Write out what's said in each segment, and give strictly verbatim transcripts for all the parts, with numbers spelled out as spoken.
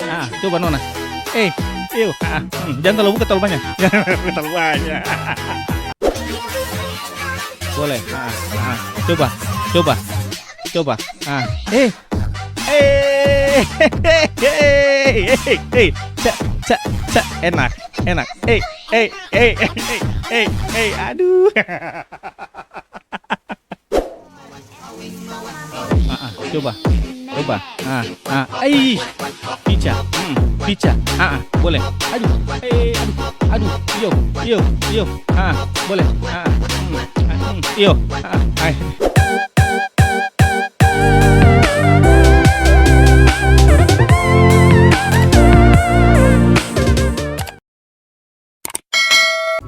Ah, coba nona. Eh, iyo. Ah, hmm, jang talalu buka talalu banya. Jang talalu buka talalu banya. Boleh. Ah, ah. Coba, coba, coba. Ah, eh. Eh, eh, eh, eh, eh. Cak, cak, cak. Enak, enak. Eh, eh, eh, eh, eh, eh, eh. Aduh. Ah, ah, coba, coba. Ah, ah, ai. Pica, hmm, pica. Ah, ah, boleh. Aduh, eh, aduh, aduh. Iyo, iyo, iyo. Ah, boleh. Ah, hmm, ah, hmm, iyo. Ah, ai.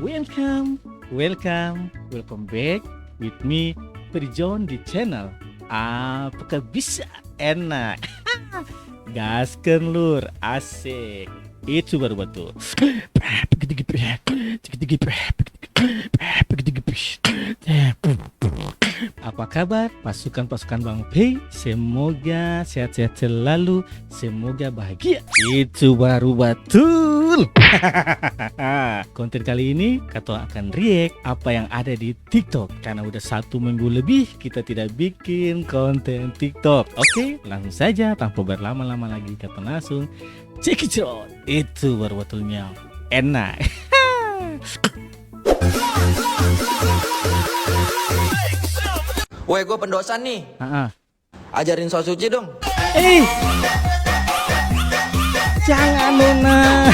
Welcome, welcome, welcome back with me, Feri John, di channel Apakah Bisa Enak. Gaskan, lur, asik. Itu baru batul. Apa kabar pasukan-pasukan Bang Pei? Semoga sehat-sehat selalu, semoga bahagia. Itu baru batul. Konten kali ini, katong akan react apa yang ada di TikTok. Karena udah satu minggu lebih kita tidak bikin konten TikTok. Oke, langsung saja tanpa berlama-lama lagi, katong langsung cekicot. Itu baru batulnya enak. Weh, gua pendosa nih. Ah, ah. Ajarin so suci dong. Eh, jangan, Nona.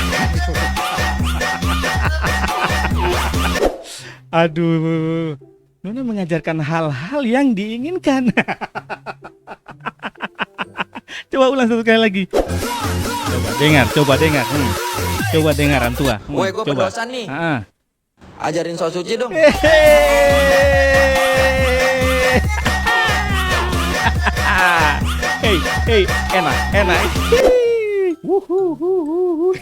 Aduh, Nona mengajarkan hal-hal yang diinginkan. Coba ulang satu kali lagi. Coba dengar, coba dengar. Hmm. Coba dengar, Antua. Hmm, weh, gua coba. Pendosa nih. Ah, ah. Ajarin so suci dong. Hei, hei, enak, enak. Wuhuhuhuhu.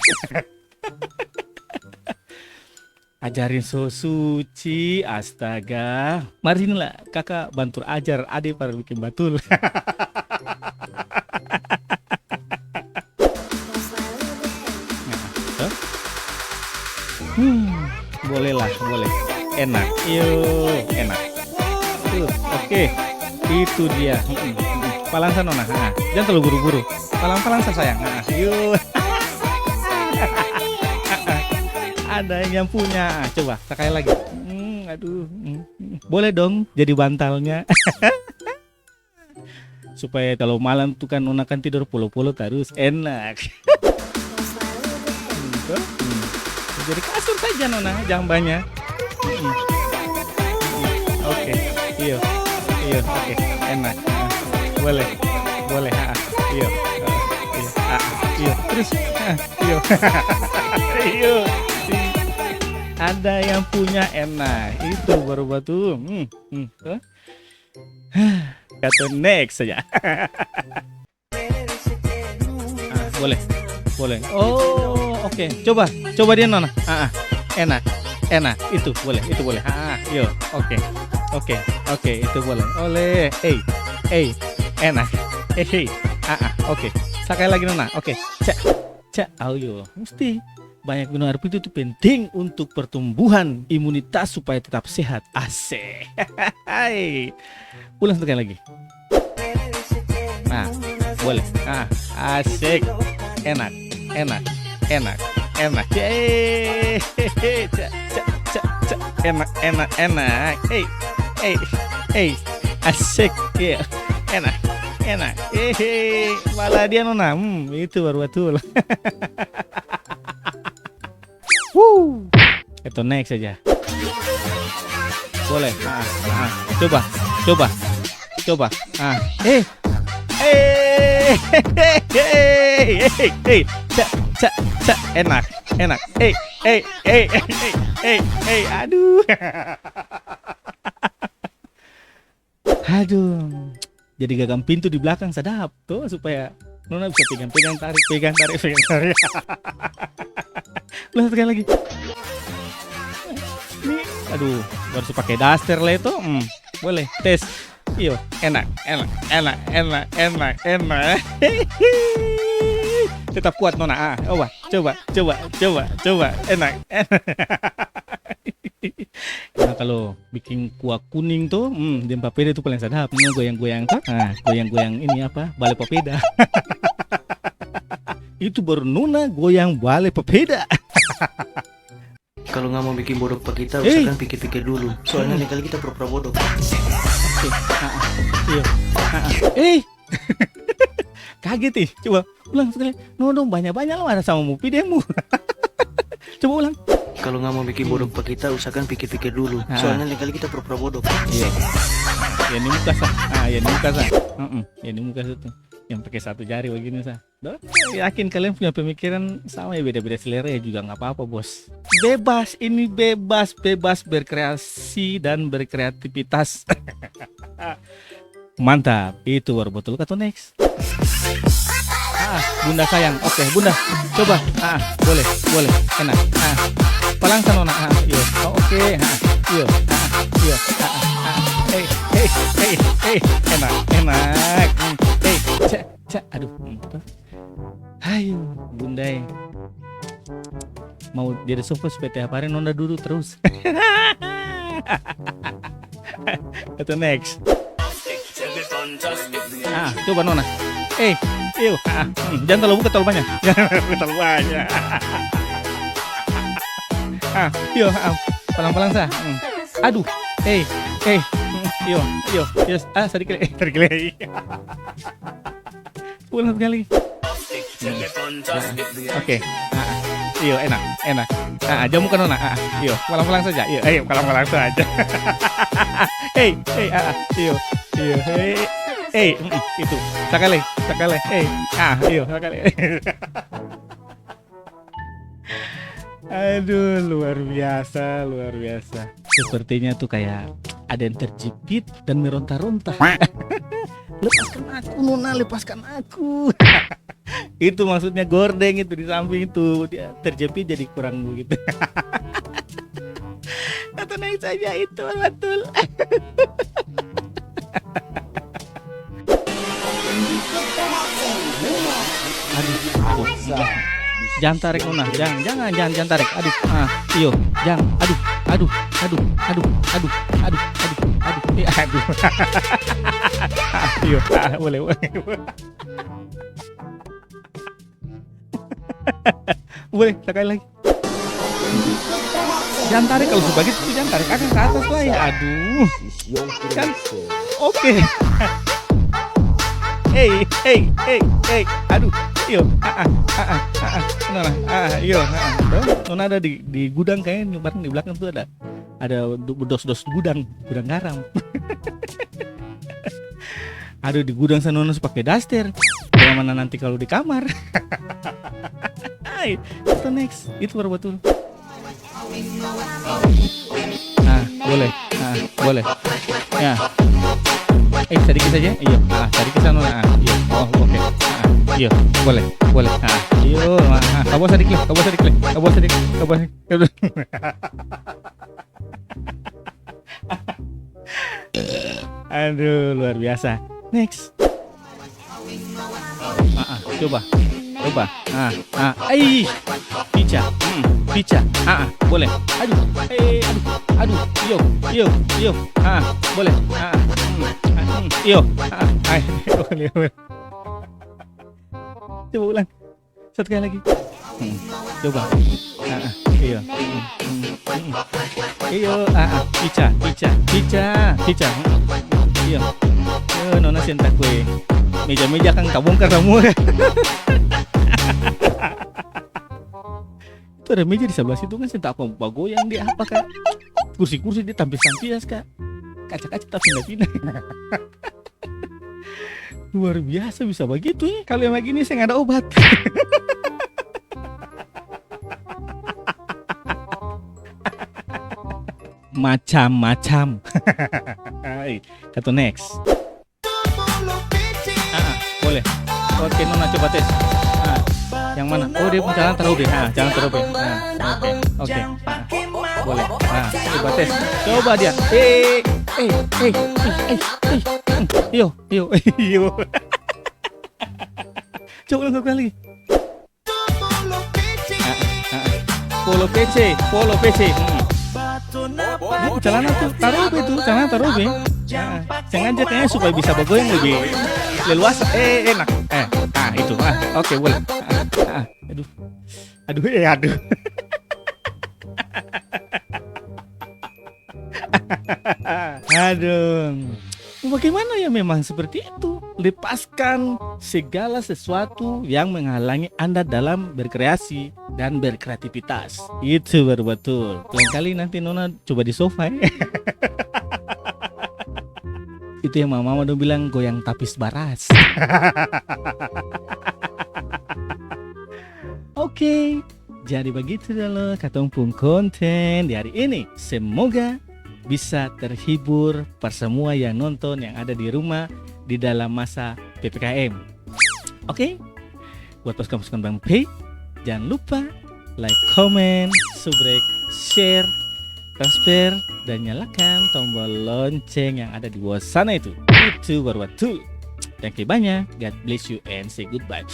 Ajarin so suci, astaga. Mari sini lah, kaka bantu ajar ade par biking batul. Nah, to? Hmm, boleh lah, boleh. Enak. Iyo, enak. Tuh, oke. Itu dia. Mm-mm, mm-mm. Palang sa, Nona. Ha, jang talalu buru-buru. Palang-palang sa, sayang. Ha, iyo. Ada yang punya. Ah, coba, sakali lagi. Hmm, aduh. Hmm, hmm. Boleh dong jadi bantalnya. Supaya kalo malam tu kan Nona kan tidor polo-polo tarus, enak. Hmm, to? Hmm. Jadi kasur saja Nona, jang banya. Mm-mm. Mm-mm. Oke, iyo, iyo, oke, enak. Ah, boleh, boleh, ha, iyo, ha, iyo, ha, iyo, terus, ha, iyo, iyo. Ada yang punya, enak, itu baru batu. Hmm, hmm, to? Kata next saja. Ah, boleh. Boleh. Oh, oke. Coba, coba dia, Nona. Ah, ah. Enak. Enak. Itu boleh, itu boleh. Ah, ah. Yo, oke. Oke, oke, itu boleh. Oleh. Eh, eh. Enak. Eh, eh. Ah, ah. Oke. Sekali lagi, Nona. Oke. Cak. Ca, au yo, musti banyak minum aer putih itu penting untuk pertumbuhan imunitas supaya tetap sehat. Asik. Ulang satu kali lagi. Nah, boleh. Ah, asik. Enak, enak, enak, enak. Yeay. Ca, ca, ca, ca. Enak, enak, enak. Hei, hei, hei. Asik. Iya. Enak, enak. Hehe. Bala dia, Nona. Hmm, itu baru batul. Wuh. Itu next saja. Boleh. Ah, ah. Coba, coba, coba. Ah. Eh. Eh. Hei, hei, hei. Cak, cak, cak. Enak, enak. Eh, eh, eh, eh, eh, eh, eh. Aduh. Aduh, jadi gagang pintu di blakang sadap to, supaya Nona bisa pegang-pegang, tarik, pegang, tarik, pegang, tarik. Ulang satu kali lagi. Ni, aduh, baru su pake daster lai to. Hmm, boleh, tes. Iyo, enak, enak, enak, enak, enak, enak. Tetap kuat, Nona. Ah, coba, coba, coba, coba, coba. Enak, enak. Nah, kalo biking kuah kuning to, hmm, deng papeda itu paling sadap. Ini goyang-goyang to. Ah, goyang-goyang ini apa? Bale papeda. Itu baru Nona goyang bale papeda. Kalo ngana mo biking bodo pa kita, eh, usahakan pikir-pikir dulu. Soalnya, hmm, lain kali kita pura-pura bodo. Oke, ha-ah. Iya. Ha-ah. Eh! Kaget, ih. Coba ulang sekali. No, dong, banya-banya lo ada sama mo pidemu. Coba ulang. Kalo ngana mo biking bodo, hmm, pa kita, usahakan pikir-pikir dulu. Ha-ah. Soalnya lain kali kita pura-pura bodo. Iya. Ya, ini muka sa. Ah, ya, ini muka sa. Mm-mm. Ya, ini muka sa tuh. Yang pakai satu jari begini sa. Dong yakin kalian punya pemikiran sama ya, beda-beda selera ya juga nggak apa-apa, Bos. Bebas, ini bebas, bebas berkreasi dan berkreativitas. Mantap, itu baru betul kata next. Ah, Bunda sayang. Oke, Bunda, coba. Ah, boleh, boleh. Enak. Ah, palang sanona. Ah, iyo. Oh, oke. Ah, iyo. Ah, iyo. Ah, ah, ah. Eh, eh, eh, eh. Enak, enak. Hmm. Eh, cek. Ca-, aduh, hmm, apa? Hai, Bunda e. Mau jadi sofos P T H Parin, nona dudu terus. Atau next. Ah, coba nona. Eh, iyo, ah, hmm, jangan terlalu buka terlalu banyak. Jangan terlalu buka terlalu banyak. Ah, iyo, ah, palang-palang sa. Hmm. Aduh, eh, eh, hmm, iyo, iyo, iyo, ah, sadiki lai, eh, sadiki lai. Ulang sekali. Hmm. Nah, oke. Ah, ah. Iyo, enak, enak. Ah, ah, jamu kan, nona. Ah, ah. Iyo, ulang-ulang saja. Iyo, eh, ulang-ulang saja. Hei, hei, ah, ah. Iyo, iyo, hei. Eh, mm, mm, itu. Sakali, sakali. Eh, ah, iyo, sakali. Aduh, luar biasa, luar biasa. Sepertinya tuh kayak ada yang terjepit dan meronta-ronta. "Lepaskan aku, Nona, lepaskan aku." Itu maksudnya gordeng itu di samping itu, dia terjepit jadi kurang begitu. Kata naik saja itu, betul. Aduh, aduh, aduh. Jang tarik, Nona. Jang, jangan, jang, jang tarik. Aduh, ah, iyo. Jang, aduh, aduh, aduh. Eh, aduh. Ah, iyo, ah, boleh, boleh. Boleh, sekali lagi. Jang tarik, kalo su bagitu tu jang tarik akang ka atas lai. Aduh. Kan, oke. Hei, hei, hei, hei. Aduh, iyo. Ah, ah, ah, ah, ah, ah. Nona, ah, iyo, ah, ah. Dong, nona ada di, di gudang kayaknya, kemarin di belakang tuh ada, ada du-, dos-dos gudang, gudang garam. Aduh, di gudang sana nona su pake daster. Bagaimana nanti kalo di kamar? Hai, itu next. Itu baru batul. Ah, boleh. Ah, boleh. Ya. Eh, sadiki saja. Iyo. Ah, sadiki sana. Ah, iyo. Oh, oke. Ah, iyo. Boleh. Boleh. Ah, iyo. Ah, ah. Kabua sadiki lai. Kabua sadiki lai. Kabua sadiki. Kabua sadiki. Aduh, luar biasa. Next. Ah, ah, coba. Coba. Ah, ah. Ai. Pica. Hmm, pica. Ah, ah, boleh. Aduh. Eh, aduh. Aduh. Iyo, iyo, iyo. Ah, boleh. Ah, ah. Hmm, ah, hmm. Iyo. Ah, ah. Ai, boleh, boleh. Coba ulang. Satu kali lagi. Hmm. Coba. Ah, ah. Iyo. Hmm, hmm, hmm. Iyo. Ah, ah. Pica, pica, pica, pica. Hmm. Iyo. Iyo, nona seng takue. Meja-meja kan tabongkar samua. Itu ada meja di sebelah situ kan, seng tau apa bagoyang dia apa ka. Kursi-kursi dia tampis-tampias ka. Kaca-kaca tapinda-pinda. Luar biasa bisa bagitu e. Kalo yang bagini seng ada obat. Macam-macam. Hai, katu next. Ah, ah, boleh. Oke, nona coba tes. Ah, yang mana? Oh, dia pung calana tarobek. Ah, calana tarobek. Ah, oke, oke. Ah, boleh. Ah, coba tes. Coba dia. Eh. eh, eh, eh, eh, eh, hmm, iyo, iyo, iyo. Coba ulang satu kali. Ah, ah, ah. Polo P C, Polo P C. Hmm. Itu calana tuh, tarobe tuh, calana tarobe. Ah, sengaja kayaknya supaya bisa bagoyang lebih leluasa. Eh, enak. Eh, ah, itu. Ah, oke, boleh. Ah, ah, aduh. Aduh, eh, aduh. Aduh. Bagaimana ya, memang seperti itu. Lepaskan segala sesuatu yang menghalangi Anda dalam berkreasi dan berkreativitas. Itu baru betul. Lain kali nanti Nona coba di sofa, ya. Itu yang mama-mama dong bilang goyang tapis baras. Oke, jadi bagitu dolo katong pung konten di hari ini. Semoga bisa terhibur par samua yang nonton, yang ada di rumah di dalam masa P P K M. Oke? Buat pasukan-pasukan Bang P, jangan lupa like, comment, subrek, share, transfer, dan nyalakan tombol lonceng yang ada di bawah sana itu. Itu baru waktu. Thank you banyak. God bless you and say goodbye.